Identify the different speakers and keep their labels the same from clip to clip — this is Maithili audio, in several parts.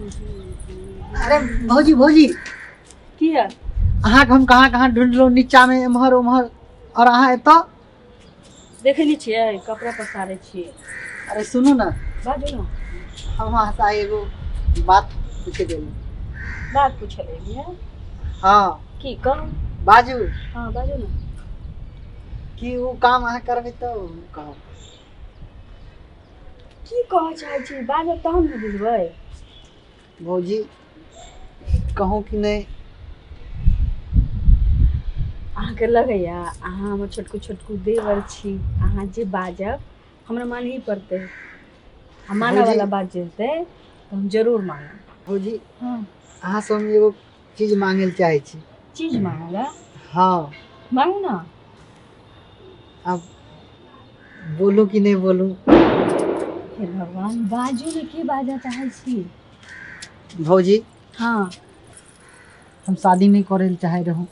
Speaker 1: अरे भौजी भौजी
Speaker 2: किया
Speaker 1: अहाँके हम कहाँ कहाँ ढूंढलहुँ नीचामे एम्हर ओम्हर आओर अहाँ एतऽ
Speaker 2: देखै नहि छियै कपड़ा पसारै छियै।
Speaker 1: अरे सुनू ने,
Speaker 2: बाजू ने।
Speaker 1: हम अहाँसँ आइ एगो बात पूछे गेलहुँ।
Speaker 2: बात पूछे एलियै?
Speaker 1: हँ।
Speaker 2: की कहू?
Speaker 1: बाजू।
Speaker 2: हँ बाजू ने।
Speaker 1: कि ओ काम अहाँ करबै तऽ कहब।
Speaker 2: की कहऽ चाहै छी बाजब तहन ने बुझबै।
Speaker 1: भौजी कहूँ कि नहि?
Speaker 2: अहाँके लगैया अहाँ हमर छोटकू छोटकू देवर छी, अहाँ जे बाजब हमरा मानही पड़तै। आ मानऽ
Speaker 1: भौजी
Speaker 2: वाला बात जे हेतै तऽ हम जरूर मानब।
Speaker 1: भौजी
Speaker 2: हँ
Speaker 1: अहाँसँ हम एगो चीज मांगै लए चाहै छी।
Speaker 2: चीज मांगऽ लए?
Speaker 1: हँ।
Speaker 2: मांगू ने।
Speaker 1: आब बोलू कि नहि बोलू?
Speaker 2: हे भगवान, बाजू ने, की बाजऽ चाहै छी?
Speaker 1: भौजी
Speaker 2: हँ।
Speaker 1: हम शादी नहि करै लए चाहै रहूँ,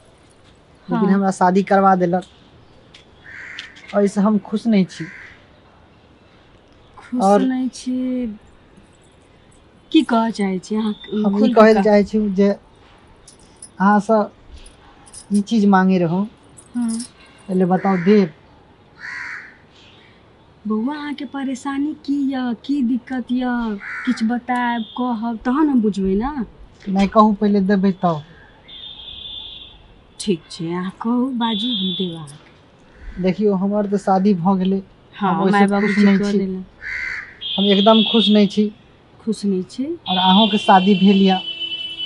Speaker 1: लेकिन
Speaker 2: हँ
Speaker 1: हमरा शादी करवा देलक, एहिसँ हम खुश नहि छी।
Speaker 2: खुश
Speaker 1: आओर
Speaker 2: नहि छी? की कहऽ चाहै छी अहाँ?
Speaker 1: हम ई
Speaker 2: खोलि कऽ
Speaker 1: कहै लए
Speaker 2: कहू।
Speaker 1: चाहै छी जे अहाँसँ ई चीज मांगे रहूँ।
Speaker 2: हँ
Speaker 1: पहिले बताउ देब?
Speaker 2: बौआ अहाँके परेशानी की यऽ, की दिक्कत यऽ, किछु बतायब कहब तहन हम बुझबै ने।
Speaker 1: नहि कहू, पहिले देबै तब।
Speaker 2: ठीक छै, अहाँ कहू, बाजू, हम देब अहाँके।
Speaker 1: देखियौ, हमर तऽ शादी भऽ गेलै।
Speaker 2: हँ
Speaker 1: हम
Speaker 2: माय
Speaker 1: ओहिसँ खुश
Speaker 2: बाबूजी
Speaker 1: नहि
Speaker 2: कऽ
Speaker 1: छी।
Speaker 2: देलक।
Speaker 1: हम एकदम खुश नहि छी।
Speaker 2: खुश नहि छी?
Speaker 1: आओर अहूँके शादी भेल यऽ।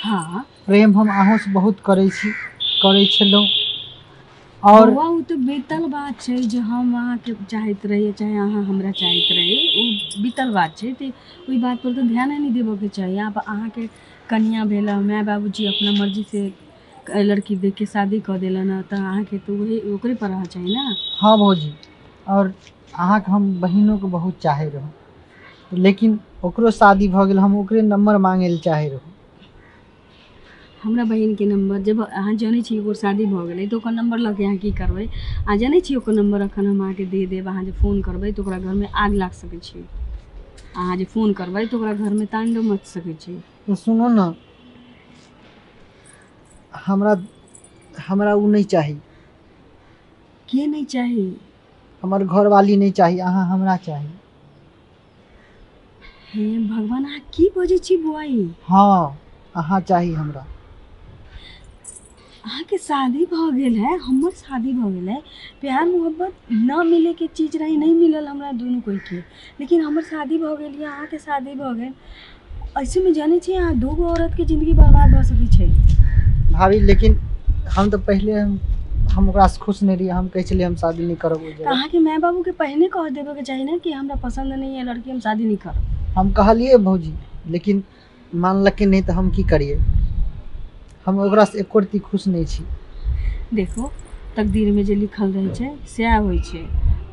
Speaker 2: हँ।
Speaker 1: प्रेम हम अहूँसँ बहुत करै छी, करै छलहुँ। आओर
Speaker 2: बौआ ओ तऽ बीतल बात छै जे हम अहाँके चाहैत रही चाहे अहाँ हमरा चाहैत रही, ओ बीतल बात छै, तऽ ओहि बात पर तऽ ध्याने नहि देबऽके चाही। आब अहाँके कनिया भेल, माय बाबूजी अपना मर्जीसँ लड़की देखके शादी कऽ देलन हँ, तऽ अहाँके तऽ वही ओकरे पर रहऽ चाही ने।
Speaker 1: हँ भौजी, आओर अहाँके हम बहिनोके बहुत चाहै रहूँ, लेकिन ओकरो शादी भऽ गेल। हम ओकरे नम्बर मांगै लए चाहै रहूँ।
Speaker 2: हमरा बहिनके नम्बर जब अहाँ जनै छी ओकर शादी भऽ गेलै तऽ ओकर नम्बर लऽ के अहाँ की करबै? अहाँ जनै छी ओकर नम्बर एखन हम अहाँके दे देब, अहाँ जे फोन करबै तऽ ओकरा घरमे आगि लागि सकै छै। अहाँ जे फोन करबै तऽ ओकरा घरमे ताण्डव मच सकै छै।
Speaker 1: तऽ सुनू ने, हमरा हमरा ओ नहि चाही।
Speaker 2: के नहि चाही?
Speaker 1: हमर घरवाली नहि चाही, अहाँ हमरा चाही।
Speaker 2: हे भगवान, अहाँ की बजै छी बौआ ई?
Speaker 1: हँ, अहाँ चाही हमरा।
Speaker 2: अहाँके शादी भऽ गेल है, हमर शादी भऽ गेल है। प्यार मोहब्बत न मिलैके चीज रही, नहि मिलल हमरा दुनू कोइके, लेकिन हमर शादी भऽ गेल यऽ, अहाँके शादी भऽ गेल। ऐसेमे जानै छियै अहाँ दूगो औरतके जिन्दगी बर्बाद भऽ सकै छै।
Speaker 1: भाभी, लेकिन हम तऽ पहिले हम ओकरासँ खुश नहि रहियै। हम कहै छलियै हम शादी नहि करब ओहि
Speaker 2: तऽ
Speaker 1: जगह।
Speaker 2: अहाँके माय बाबूके पहिने कह देबऽके चाही ने कि हमरा पसन्द नहि है लड़की, हम शादी नहि करब।
Speaker 1: हम कहलियै भौजी, लेकिन मानलकै नहि, तऽ हम की करियै? हम ओकरासँ एको रत्ती खुश नहि छी।
Speaker 2: देखो, तकदीरमे जे लिखल रहै छै सएह होइ छै।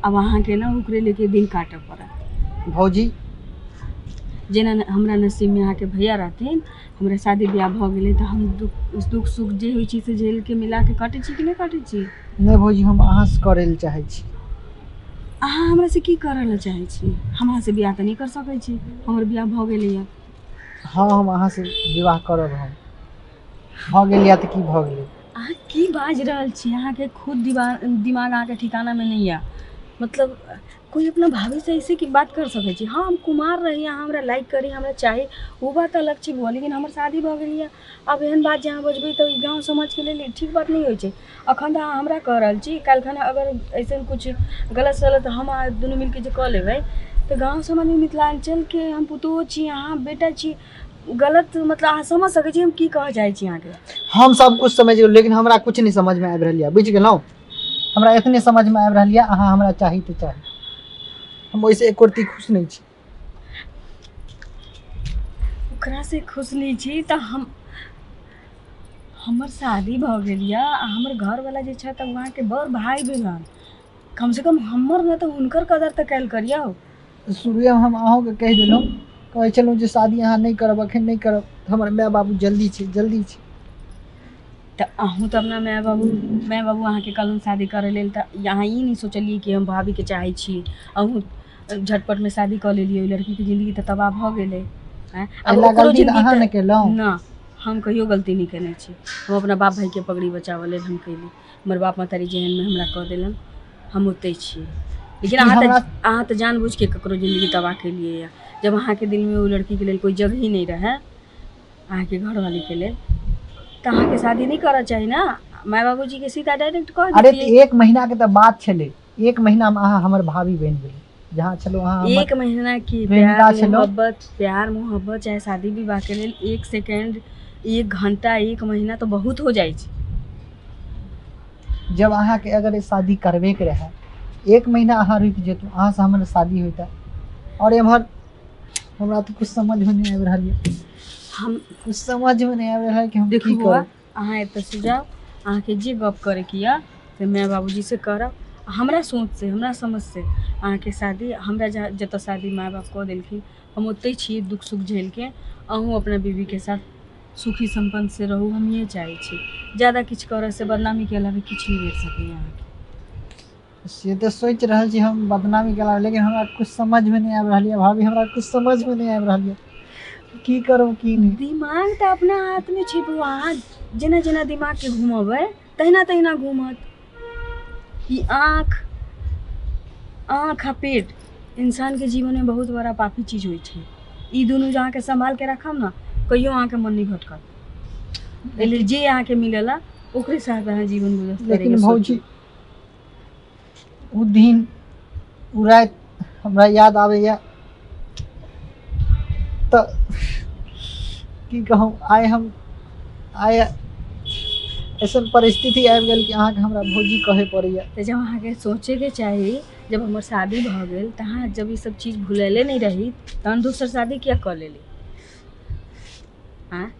Speaker 2: आब अहाँके ने ओकरे लेके दिन काटऽ पड़त।
Speaker 1: भौजी
Speaker 2: जेना हमरा नसीबमे अहाँके भैया रहथिन, हमरा शादी ब्याह भऽ गेलै तऽ हम दुख दुख सुख जे होइ छै से झेलके मिलाके काटै छी कि नहि काटै छी?
Speaker 1: नहि भौजी, हम अहाँसँ करै लए चाहै छी।
Speaker 2: अहाँ हमरासँ की करऽ लए चाहै छी? हम अहाँसँ बियाह तऽ नहि कर सकै छी, हमर बियाह भऽ गेलैए।
Speaker 1: हँ, हम अहाँसँ विवाह करब। हम भऽ गेल या तऽ की भऽ गेलै?
Speaker 2: अहाँ की बाजि रहल छी? अहाँके खुद दिमाग अहाँके ठिकानामे नहि यऽ। मतलब कोइ अपना भाभीसँ ऐसे की बात कर सकै छी? हँ, हम कुमार रही, अहाँ हमरा लाइक करी, हमरा चाही, ओ बात अलग छै बौआ, लेकिन हमर शादी भऽ गेल यऽ। आब एहन बात जे अहाँ बजबै तऽ ई गाँव समाजके लेल ठीक बात नहि होइ छै। एखन तऽ अहाँ हमरा कऽ रहल छी, काल्हिखन अगर अइसन किछु गलत सलत हम अहाँ दुनू मिलके जे कऽ लेबै तऽ गाँव समाजमे मिथिलाञ्चलके हम पुतोहु छी, अहाँ बेटा छी, गलत मतलब अहाँ समझ सकै छी हम की कहऽ चाहै छी अहाँके।
Speaker 1: हम सब कुछ समझि गेलहुँ, लेकिन हमरा कुछ नहि समझमे आबि रहल यऽ, बुझि गेलहुँ? हमरा एतने समझमे आबि रहल यऽ, अहाँ हमरा चाही तऽ चाही। हम ओहिसँ एको रत्ती खुश नहि छी।
Speaker 2: ओकरासँ खुश नहि छी तऽ हम हमर शादी भऽ गेल यऽ आ हमर घरवला जे छथि ओ अहाँके बड़ भाय भेलन। कमसँ कम हमर नहि तऽ हुनकर कदर तऽ कयल करियौ।
Speaker 1: शुरुएमे हम अहूँके कहि देलहुँ, कहै छलहुँ जे शादी अहाँ नहि करब, एखन नहि करब, हमर माय बाबू जल्दी छै, जल्दी छै।
Speaker 2: तऽ अहूँ तऽ अपना माय बाबू अहाँके कहलहुँ शादी करै लेल, तऽ अहाँ ई नहि सोचलियै कि हम भाभीके चाहै छी। अहूँ झटपटमे शादी कऽ लेलियै, ओहि लड़कीके जिन्दगी तऽ तबाह भऽ गेलै। आँय, आब
Speaker 1: अगिला
Speaker 2: ओकरो
Speaker 1: गलती तऽ
Speaker 2: जिंदगी
Speaker 1: अहाँ
Speaker 2: तऽ
Speaker 1: ने केलहुँ।
Speaker 2: ना, हम कहियो गलती नहि केने छी। हम अपना बाप भाइके पगड़ी बचाबऽ लेल हम केली। हमर बाप महतारी जेहनमे हमरा कऽ देलन, हम ओतहि छी। लेकिन
Speaker 1: ई
Speaker 2: अहाँ तऽ
Speaker 1: हमरा
Speaker 2: अहाँ तऽ जानबूझके ककरो जिंदगी तबाह केलियै यऽ। जब अहाँके दिलमे ओ लड़कीके लेल कोइ जगह ही नहि रहै अहाँके घरवालीके लेल, तऽ अहाँके शादी नहि करऽ चाही ने। माय बाबूजीके सीधा डायरेक्ट कह
Speaker 1: अरे
Speaker 2: देतियै।
Speaker 1: तऽ 1 महीना के तऽ बात छलै, 1 महीना में अहाँ हमर भाभी बनि गेली। जहाँ छलहुँ अहाँ हमर
Speaker 2: 1 महीना की
Speaker 1: प्रेमिका
Speaker 2: प्यार
Speaker 1: छलहुँ।
Speaker 2: मोहब्बत, प्यार मोहब्बत चाहे शादी विवाह के लेल 1 सेकेंड, 1 घंटा, 1 महीना तो बहुत हो जाइ छै।
Speaker 1: जब अहाँके अगर शादी करबे के रहै, 1 महीना अहाँ रुकि जेतहुँ, अहाँसँ हमर शादी होइता। और एम्हर हमरा तऽ कुछ समझ में नहीं आबि रहल यऽ।
Speaker 2: हम
Speaker 1: कुछ समझ में नहीं आबि रहल है कि हम
Speaker 2: देखू
Speaker 1: की
Speaker 2: बौआ,
Speaker 1: करू।
Speaker 2: अहाँ एतऽ से जाउ, अहाँके जे गप करैके यऽ से माय बाबूजी से करब। हमरा सोच से, हमरा समझ से अहाँके शादी, हमरा जतऽ शादी माय बाप कऽ देलखिन, हम ओतहि छी दुख सुख झेलके। अहूँ अपना बीवीके साथ सुखी सम्पन्न से रहू, हम इएह चाहै छी। ज्यादा किछु करऽ से बदनामीके अलावे किछु नहि भेट सकैए अहाँके।
Speaker 1: से तऽ सोचि रहल छी हम बदनामीके अलावा, लेकिन हमरा कुछ समझमे नहि आबि रहल यऽ भाभी, हमरा कुछ समझमे नहि आबि रहल यऽ की करू की नहि।
Speaker 2: दिमाग तऽ अपना हाथमे छै बौआ, अहाँ जेना जेना दिमागके घुमेबै तहिना तहिना घूमत। ई आँख, आँख आ पेट इंसानके जीवनमे बहुत बड़ा पापी चीज होइ छै। ई दुनू जे अहाँके सम्भालके राखब ने, कहियो अहाँके मन नहि भटकत। एहि लेल जे अहाँके मिलेला ओकरे साथ अहाँ जीवन गुजर करैके
Speaker 1: लेकिन
Speaker 2: सोचू।
Speaker 1: भौजी, ओ दिन, ओ राति हमरा याद आबैए तऽ की कहूँ, आइ हम आइ ऐसन परिस्थिति आबि गेल कि अहाँके हमरा भौजी कहै पड़ैए।
Speaker 2: तऽ जब अहाँके सोचैके चाही, जब हमर शादी भऽ गेल तऽ अहाँ जब ई सब चीज भुलैले नहि रही तहन दोसर शादी किया कऽ लेली? आँय?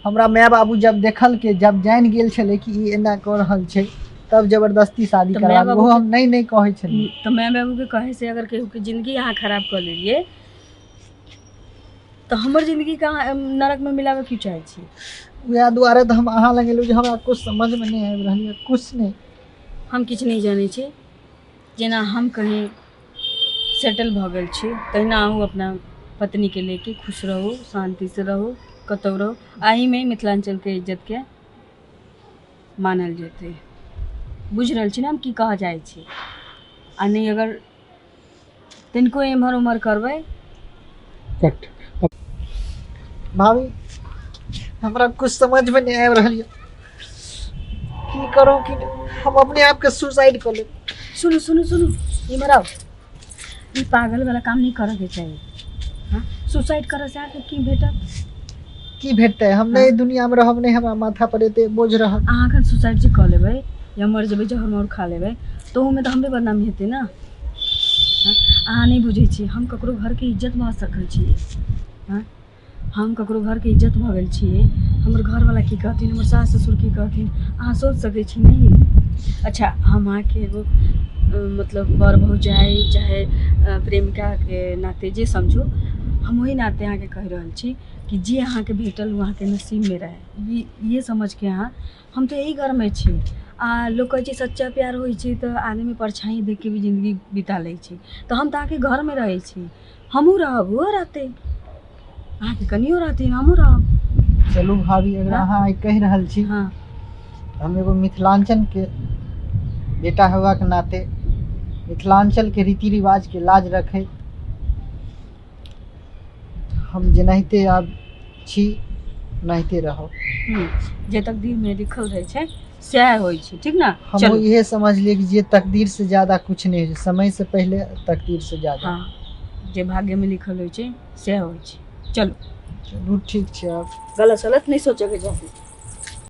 Speaker 1: हमरा माय बाबू जब देखलकै, जब जानि गेल छलै कि ई एना कऽ रहल छै, तब जबरदस्ती शादी
Speaker 2: तऽ माय
Speaker 1: करा।
Speaker 2: बाबू
Speaker 1: ओहो हम नहि नहि कहै छलियै।
Speaker 2: तऽ माय बाबूके कहै से अगर केहूके जिंदगी अहाँ खराब कऽ लेलियै तऽ हमर जिंदगी के अहाँ नरकमे मिलाबऽ क्यों चाहै छी?
Speaker 1: उएह दुआरे तऽ हम अहाँ लग एलहुँ जे हमरा कुछ समझमे नहि आबि रहल यऽ, कुछ नहि।
Speaker 2: हम किछु नहि जानै छी। जेना हम कहीं सेटल भऽ गेल छी, तहिना अहूँ अपना पत्नीके लेके खुश रहू, शान्तिसँ रहू, कतहु रहू। एहिमे मिथिलाञ्चलके इज्जतके मानल जेतै। बुझि रहल छी ने हम की कहऽ चाहै छी? आ नहि अगर तनिको एम्हर ओम्हर करबै।
Speaker 1: कट। भाभी, हमरा कुछ समझमे नहि आबि रहल यऽ की करू की नहि। हम अपने आपके सुसाइड कऽ लेब।
Speaker 2: सुनू सुनू सुनू, इम्हर आउ। ई पागल वाला काम नहि करऽके चाही। हाँ, सुसाइड करऽ से अहाँके की भेटत?
Speaker 1: की भेटतै? हम नहि दुनियामे रहब, नहि हमरा माथा पर एते बोझ रहत।
Speaker 2: अहाँ एखन सुसाइड जे कऽ लेबै या मरि जेबै, जहर माहुर खा लेबै, तऽ ओहूमे तऽ हमरे बदनामी हेतै ने। हाँ, अहाँ नहि बुझै छी, हम ककरो घरके इज्जत भऽ सकै छियै। हाँ, हम ककरो घरके इज्जत भऽ गेल छियै। हमर घरवला की कहथिन, हमर सास ससुर की कहथिन, अहाँ सोचि सकै छी नहि? अच्छा, हम अहाँके एगो मतलब बड़ भौजाइ चाहे प्रेमिकाके नाते जे समझू, हम ओहि नाते अहाँके कहि रहल छी कि जे अहाँके भेटल ओ अहाँके नसीबमे रहै। ये समझके अहाँ, हम तऽ एहि घरमे छी। आ लोक कहै छै सच्चा प्यार होइ छै तऽ आदमी परछाइ देखके भी जिन्दगी बिता लै छै, तऽ हम तऽ अहाँके घरमे रहै छी। हमहूँ रहब, ओहो रहतै, अहाँके कनियो रहथिन, हमहूँ रहब।
Speaker 1: चलू भाभी, अगर
Speaker 2: हाँ?
Speaker 1: अहाँ आइ कहि रहल छी,
Speaker 2: हाँ,
Speaker 1: हम एगो मिथिलाञ्चलके बेटा होबाके नाते मिथिलाञ्चलके रीति रिवाजके लाज रखैत हम जेनाहिते आब छी ओनाहिते रहब।
Speaker 2: जे तकदीरमे लिखल रहै छै सएह होइ छै, ठीक ने?
Speaker 1: हम
Speaker 2: चलू।
Speaker 1: इहे समझलियै कि जे तकदीर से ज्यादा कुछ नहि होइ छै, समय से पहिले तकदीर से ज्यादा।
Speaker 2: हाँ, जे भाग्यमे लिखल होइ छै सएह होइ छै। चलू
Speaker 1: चलू ठीक छै। आब
Speaker 2: गलत सलत नहि सोचैके चाही।